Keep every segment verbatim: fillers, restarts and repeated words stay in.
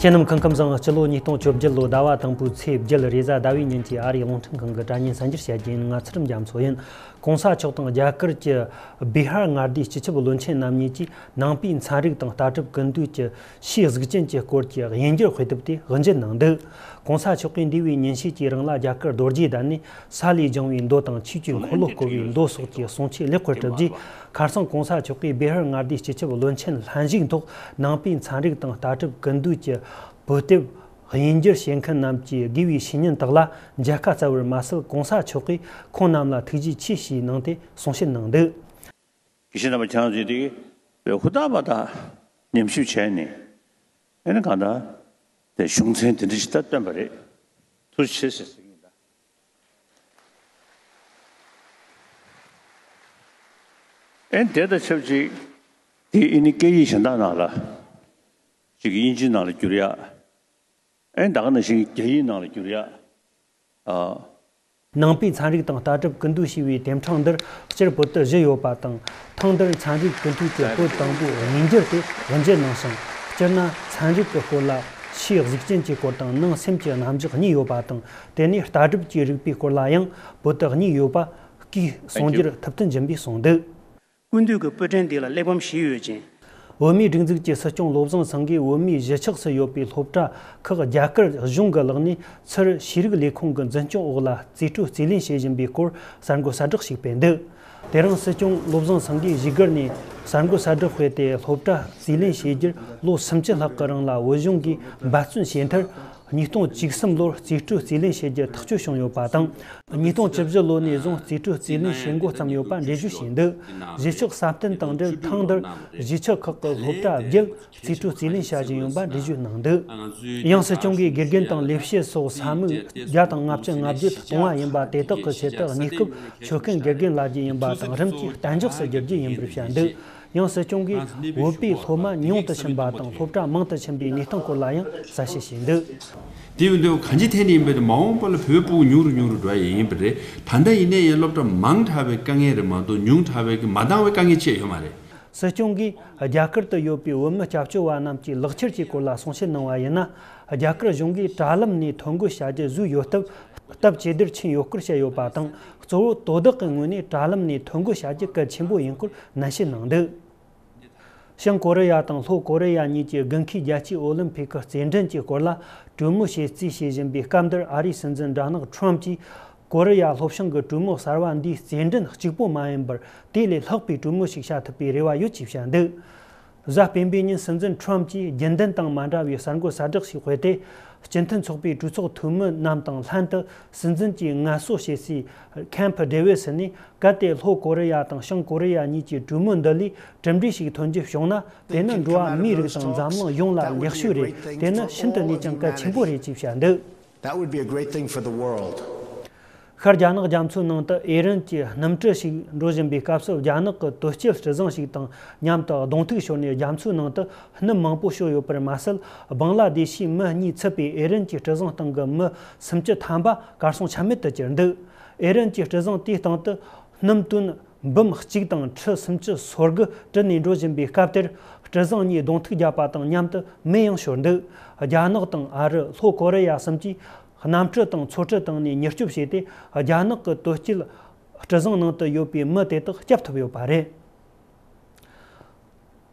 ཁྱེད་རྣམས་སྐུ་ཁམས་བཟང་། སྤྱི་ལོ་ཉིས་སྟོང་བཅོ་བརྒྱད་ལོའི་ཟླ་བ་དང་པོའི་ཚེས་བརྒྱད་རེས་གཟའ་ཟླ་བའི་ཉིན་གྱི་ཨ་རིའི་རླུང་འཕྲིན་ཁང་གི་དྲ་བརྙན་གསར་འགྱུར་བཤད་རྒྱུ་ཡིན། ང་ཚུལ་ཁྲིམས་རྒྱ་མཚོ་ཡིན། ྋགོང་ས་མཆོག་དང་རྒྱ་གར་གྱི་བི་ཧར་མངའ་སྡེའི་སྤྱི་ཁྱབ་བློན་ཆེན་རྣམ་གཉིས་ཀྱིས་ནང་པའི་ཚན་རིག་དང་ལྟ་གྲུབ་ཀུན་བཏུས་ཀྱི་ཆེས་གཟུགས་ཅན་གྱི་སྐོར་གྱི་དབྱིན་སྒྱུར་དཔེ་དེབ་དེ་དབུ་འབྱེད་གནང་འདུག ྋགོང་ས་མཆོག་གིས་འདས་པའི་ཉིན་ཤས་ཀྱི་རིང་ལ་རྒྱ་གར་རྡོ་རྗེ་གདན་ནས་ས་ལས་ལྗང་བའི་མདོ་དང་ཆོས་ཀྱི་འཁོར་ལོ་བསྐོར་བའི་མདོ་སོགས་ཀྱི་གསུང་ཆོས་ལེགས་པར་གྲུབ་རྗེས། ཁ་སང་ྋགོང་ས་མཆོག་གིས་བི་ཧར་མངའ་སྡེའི་སྤྱི་ཁྱབ་བློན་ཆེན་ལྷན་ཞུགས་ཐོག་ནང་པའི་ཚན་རིག་དང་ལྟ་གྲུབ་ཀུན་བཏུས་ཀྱི་པོད་དེབ་དབྱིན་སྒྱུར་བྱེད་མཁན་རྣམས་ཀྱིས་དགེ་བའི་བཤེས་གཉེན་དག་ལ་མཇལ་ཁ་བསྩལ་བར་མ་ཟད། ྋགོང་ས་མཆོག་གིས་ཁོང་རྣམས་ལ་ཐུགས་རྗེ་ཆེ་ཞེས་གནང་སྟེ་གསུང་བཤད་གནང་འདུག་ཡིད་ཆེས་རྣམ་པ་ཁྱེད་རང་ཚོས་དེ་ཧུར་ཐག་པ་དང་ཉམས་ཞིབ་བྱས་ནས། ཨེ་ནི་གང་ལྟར་དེ་གཞུང་ཚན་དེ་འདྲ་ཞིག་ད་བཏོན་པ་རེད། ཐུགས་རྗེ་ཆེ་ཟེར་ཟེར་གྱི་ཡིན་ད། ཨེ་དེ་དང་ཆབས་ཅིག་དེ་ཨེ་ནི་སྐད་ཡིག་གཞན་དག་ནང་ལ་ཅིག་དབྱིན་ཇི་ནང་ལ་བསྒྱུར་ཡག་ཨེ་ད་ག་ནང་བཞིན་རྒྱ་ཡིག་ནང་ལ་བསྒྱུར་ཡག་ཨ། ནང་པའི་ཚན་རིག་དང་ལྟ་གྲུབ་ཀུན་བཏུས་ཞེས་པའི་དེབ་ཕྲེང་འདིར་སྤྱིར་པོད་དེབ་བཞི་ཡོད་པ་དང་། ཐེངས་འདིར་ཚན་རིག་ཀུན་བཏུས་ཀྱི་པོད་དང་པོའི་དབྱིན་སྒྱུར་དེ་དབུ་འབྱེད་གནང་ཞིང་། སྤྱིར་ན་ཚན་རིག་གི་སྐོར་ལ་ཆེས་གཟུགས་ཅན་གྱི་སྐོར་དང་ནང་སེམས་ཀྱི་རྣམ་གཞག་གཉིས་ཡོད་པ་དང་། དེ་ནས་ལྟ་གྲུབ་ཀྱི་རིག་པའི་སྐོར་ལ་ཡང་པོད་དེབ་གཉིས་ཡོད་པ་གིས་གསུང་རྒྱུར་ཐུབ་བསྟན་སྦྱིན་པས་གསུངས་འདུག་ཀུན་བཏུས་ཀྱི་པོད་ཕྲེང་འདི་ལ་གླེགས་བམ་བཞི་ཡོད་ཅིང་། བོད་མིའི་སྒྲིག་འཛུགས་ཀྱི་སྲིད་སྐྱོང་བློ་བཟང་སེང་གེས་བོད་མིའི་གཞིས་ཆགས་སུ་ཡོད་པའི་སློབ་གྲྭ་ཁག་རྒྱ་གར་གཞུང་གི་ལག་ནས་ཚུར་ཤེས་རིག་ལས་ཁུངས་ཀྱི་འཛིན་སྐྱོང་འོག་ལ་རྩིས་སྤྲོད་རྩིས་ལེན་བྱེད་བཞིན་པའི་སྐོར་གསར་འགོད་གསལ་བསྒྲགས་ཤིག་སྤེལ་འདུག་དེ་རིང་སྲིད་སྐྱོང་བློ་བཟང་སེང་གེས་བཞུགས་སྒར་ནས་གསར་འགོད་གསལ་བསྒྲགས་སྤེལ་ཏེ། སློབ་གྲྭ་རྩིས་ལེན་བྱེད་རྒྱུར་ལོ་སུམ་ཅུ་ལྷག་གི་རིང་ལ་བོད་གཞུང་གིས་འབད་བརྩོན་བྱས་མཐར། ཉིས་སྟོང་བཅུ་གསུམ་ལོར་རྩིས་སྤྲོད་རྩིས་ལེན་བྱེད་རྒྱུ་ཐག་གཅོད་བྱུང་ཡོད་པ་དང་། ཉིས་སྟོང་བཅུ་བཞི་ལོ་ནས་བཟུང་རྩིས་སྤྲོད་རྩིས་ལེན་བྱེད་འགོ་བརྩམས་ཡོད་པ་འགྲེལ་བརྗོད་བྱས་འདུག་གཞིས་ཆགས་སྲ་བརྟན་དང་འབྲེལ། ཐེངས་འདིར་གཞིས་ཆགས་ཁག་གི་སློབ་གྲྭ་བརྒྱད་རྩིས་སྤྲོད་རྩིས་ལེན་བྱ་བཞིན་ཡོད་པ་འགྲེལ་བརྗོད་གནང་འདུག་ཡང་སྲིད་སྐྱོང་གིས་དགེ་རྒན་དང་ལས་བྱེད་སོགས་ས་མིག་བརྒྱ་དང་ལྔ་བཅུ་ང་བརྒྱད་གཏོང་བ་ཡིན་པ། དེ་དག་གི་ཆེད་དུ་གནས་སྐབས་ཆོད་མཁན་དགེ་རྒན་ལབ་རྒྱུ་ཡིན་པ་དང་། རིམ་གྱིས་གཏན་འཇགས་སུ་བསྒྱུར་རྒྱུ་ཡིན་པར་བཤད་འདུག་ཡང་སྲིད་སྐྱོང་གིས་བོད་པའི་སློབ་མ་ཉུང་དུ་ཕྱིན་པ་དང་སློབ་གྲྭ་མང་དུ་ཕྱིན་པའི་གནས་སྟངས་སྐོར་ལ་ཡང་གསལ་བཤད་བྱས་འདུག་དེ་ཡིན་དུས་གང་ཅི་ཐད་ནས་ཡིན་པའི་མ་འོངས་པ་ལ་བོད་ཕྲུག་ཉུང་རུ་ཉུང་རུ་འགྲོ་ཡི་ཡིན་པ་རེད། ད་ལྟ་ཡིན་ནའི་ཡང་སློབ་གྲྭ་མང་དྲགས་པའི་དཀའ་ངལ་རེད་མ་གཏོགས། ཉུང་དྲགས་པའི་གི་མ་འདང་བའི་དཀའ་ངལ་ཅི་ཡང་ཡོད་མ་རེད། སྲིད་སྐྱོང་གིས་རྒྱ་གར་དུ་ཡོད་པའི་བོད་མི་སྐྱབས་བཅོལ་བ་རྣམས་ཀྱི་ལག་ཁྱེར་གྱི་སྐོར་ལ་གསུང་བཤད་གནང་བ་ཡིན་ན། རྒྱ་གར་གཞུང་གིས་དྲ་ལམ་ནས་ཐོ་འགོད་བྱ་རྒྱུ་བཟོས་ཡོད་སྟབས། སྟབས་ཇེ་བདེར་ཕྱིན་ཡོད་སྐོར་བཤད་ཡོད་པ་དང་། གཙོ་བོ་དོ་བདག་གི་ངོས་ནས་དྲ་ལམ་ནས་ཐོ་འགོད་བྱ་རྒྱུ་གལ་ཆེན་པོ་ཡིན་སྐོར་ནན་བཤད་གནང་འདུག་བྱང་ཀོ་རི་ཡ་དང་ལྷོ་ཀོ་རི་ཡ་གཉིས་ཀྱི་དགུན་ཁའི་རྒྱལ་སྤྱིའི་ཨོ་ལིམ་ཕིག་གི་རྩེད་འགྲན་གྱི་སྐོར་ལ་གྲོས་མོལ་བྱེད་རྩིས་བྱེད་བཞིན་པའི་སྐབས་འདིར། ཨ་རིའི་སྲིད་འཛིན་སྦྲ་ནག་ཁྲོམ་གྱིས་ཀོ་རི་ཡ་ལྷོ་བྱང་གི་གྲོས་མོལ་གསར་བ་འདིའི་རྩེད་འགྲན་གཅིག་པོ་མ་ཡིན་པར། དེ་ལས་ལྷག་པའི་གྲོས་མོལ་ཞིག་བྱ་ཐུབ་པའི་རེ་བ་ཡོད་ཅེས་བཤད་འདུག་གཟའ་སྤེན་པའི་ཉིན་སྲིད་འཛིན་ཁྲོམ་གྱིས་རྒྱུན་ལྡན་དང་མ་འདྲ་བའི་གསར་འགོད་གསལ་བསྒྲགས་ཤིག་སྤེལ་ཏེ། སྤྱི་མཐུན་ཚོགས་པའི་གྲོས་ཚོགས་འཐུས་མི་རྣམས་དང་ལྷན་དུ་སྲིད་འཛིན་གྱིས་ངལ་གསོ་བྱེད་སའི་ཁེམ་ཕི་ཌེ་ཝི་སི་ནས། གལ་ཏེ་ལྷོ་ཀོ་རི་ཡ་དང་བྱང་ཀོ་རི་ཡ་གཉིས་ཀྱི་གྲོས་མོལ་འདི་ལས་གྲུབ་འབྲས་ཤིག་ཐོན་རྒྱུ་བྱུང་ན། དེ་ནི་འགྲོ་བ་མིའི་རིགས་དང་འཛམ་གླིང་ཡོངས་ལ་ལེགས་ཤོས་རེད། དེ་ནི་ཤིན་ཏུ་ནས་ཀྱང་གལ་ཆེན་པོ་རེད་ཅེས་བཤད་འདུག That would be a great thing for the world. ཤར་རྒྱ་ནག་རྒྱ་མཚོའི་ནང་དུ་ཨེ་རན་གྱི་གནམ་གྲུ་ཞིག་འགྲོ་བཞིན་པའི་སྐབས་སུ། རྒྱ་ནག་གི་དོས་སྐྱེལ་སྲིད་བཟང་ཞིག་དང་མཉམ་དུ་གདོང་ཐུག་ཤོར་ནས་རྒྱ་མཚོའི་ནང་དུ་སྣུམ་མང་པོ་ཤོར་ཡོད་པར་མ་ཟད། བང་ལ་དེ་ཤིའི་མི་གཉིས་ཚུད་པའི་ཨེ་རན་གྱི་སྲིད་བཟང་སྟེང་གི་མི་སུམ་ཅུ་ཐམ་པ་གར་སོང་ཆ་མེད་དུ་གྱུར་འདུག་ཨེ་རན་གྱི་སྲིད་བཟང་དེའི་སྟེང་དུ་སྣུམ་ཏོན་འབུམ་གཅིག་དང་ཁྲི་སུམ་ཅུ་སོ་དགུ་དྲུད་ནས་འགྲོ་བཞིན་པའི་སྐབས་དེར། སྲིད་བཟང་གཉིས་གདོང་ཐུག་བརྒྱབ་པ་དང་མཉམ་དུ་མེ་ཡང་ཤོར་འདུག་རྒྱ་ནག་དང་ཨ་རི། ལྷོ་ཀོ་རི་ཡ་གསུམ་གྱིས་གནམ་གྲུ་དང་མཚོ་གྲུ་བཏང་ནས་མྱུར་སྐྱོབ་བྱས་ཏེ། རྒྱ་ནག་གི་དོས་སྐྱེལ་སྲིད་བཟང་ནང་དུ་ཡོད་པའི་མི་དེ་དག་སྐྱོབ་ཐུབ་ཡོད་པ་རེད།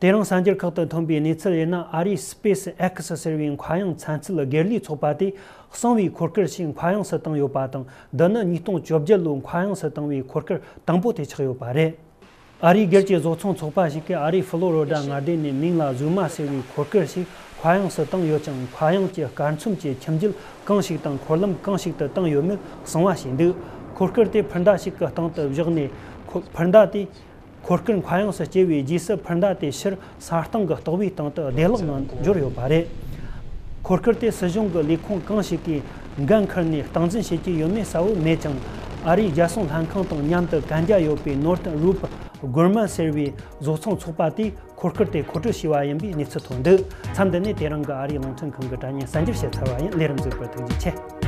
དེ་རིང་གསར་འགྱུར་ཁག་ཏུ་ཐོན་པའི་གནས་ཚུལ་ཡིན་ན། ཨ་རིའི་སྤེས་སི་ཨེག་སི་ཟེར་བའི་མཁའ་དབྱིངས་ཚན་རྩལ་སྒེར་ལས་ཚོགས་པ་དེས་གསང་བའི་འཁོར་སྐར་ཞིག་མཁའ་དབྱིངས་སུ་བཏང་ཡོད་པ་དང་། འདི་ནི་ཉིས་སྟོང་བཅོ་བརྒྱད་ལོའི་མཁའ་དབྱིངས་སུ་བཏང་བའི་འཁོར་སྐར་དང་པོ་དེ་ཆགས་ཡོད་པ་རེད། ཨ་རིའི་སྒེར་གྱི་བཟོ་ཚོང་ཚོགས་པ་ཞིག་གིས་ཨ་རིའི་ཕི་ལོ་རི་ཌ་མངའ་སྡེ་ནས་མིང་ལ་ཟུ་མ་ཟེར་བའི་འཁོར་སྐར་ཞིག་མཁའ་དབྱིངས་སུ་བཏང་ཡོད་ཀྱང་། མཁའ་དབྱིངས་ཀྱི་སྐར་མཚམས་ཀྱི་ཁྱིམ་རྒྱུད་གང་ཞིག་དང་འཁོར་ལམ་གང་ཞིག་ཏུ་བཏང་ཡོད་མེད་གསང་བ་བྱས་འདུག་འཁོར་སྐར་དེ་འཕུར་མདའ་ཞིག་གི་སྟེང་དུ་བཞག་ནས། འཁོར་འཕུར་མདའ་དེས་འཁོར་སྐར་མཁའ་དབྱིངས་སུ་སྐྱེལ་བའི་རྗེས་སུ། འཕུར་མདའ་དེ་ཕྱིར་ས་སྟེང་གི་རྟོག་པའི་སྟེང་དུ་བདེ་བླག་ངང་འབྱོར་ཡོད་པ་རེད། འཁོར་སྐར་དེ་སྲིད་གཞུང་གི་ལས་ཁུངས་གང་ཞིག་གིས་འགན་འཁུར་ནས་སྟངས་འཛིན་བྱེད་ཀྱི་ཡོད་མེད་གསལ་བོ་མེད་ཀྱང་། ཨ་རིའི་རྒྱལ་སྲུང་ལྷན་ཁང་དང་མཉམ་དུ་གན་རྒྱ་ཡོད་པའི་ནོར་ཐི་རུབ་གོར་མན་ཟེར་བའི་བཟོ་ཚོང་ཚོགས་པ་དེས་འཁོར་སྐར་དེ་མཁོ་སྤྲོད་བྱས་པ་ཡིན་པའི་གནས་ཚུལ་ཐོན་འདུག་མཚམས་འདི་ནས་དེ་རིང་གི་ཨ་རིའི་རླུང་འཕྲིན་ཁང་གི་དྲ་བརྙན་གསར་འགྱུར་བཤད་ཚར་བ་ཡིན། ལས་རིམ་གཟིགས་པར་ཐུགས་རྗེ་ཆེ།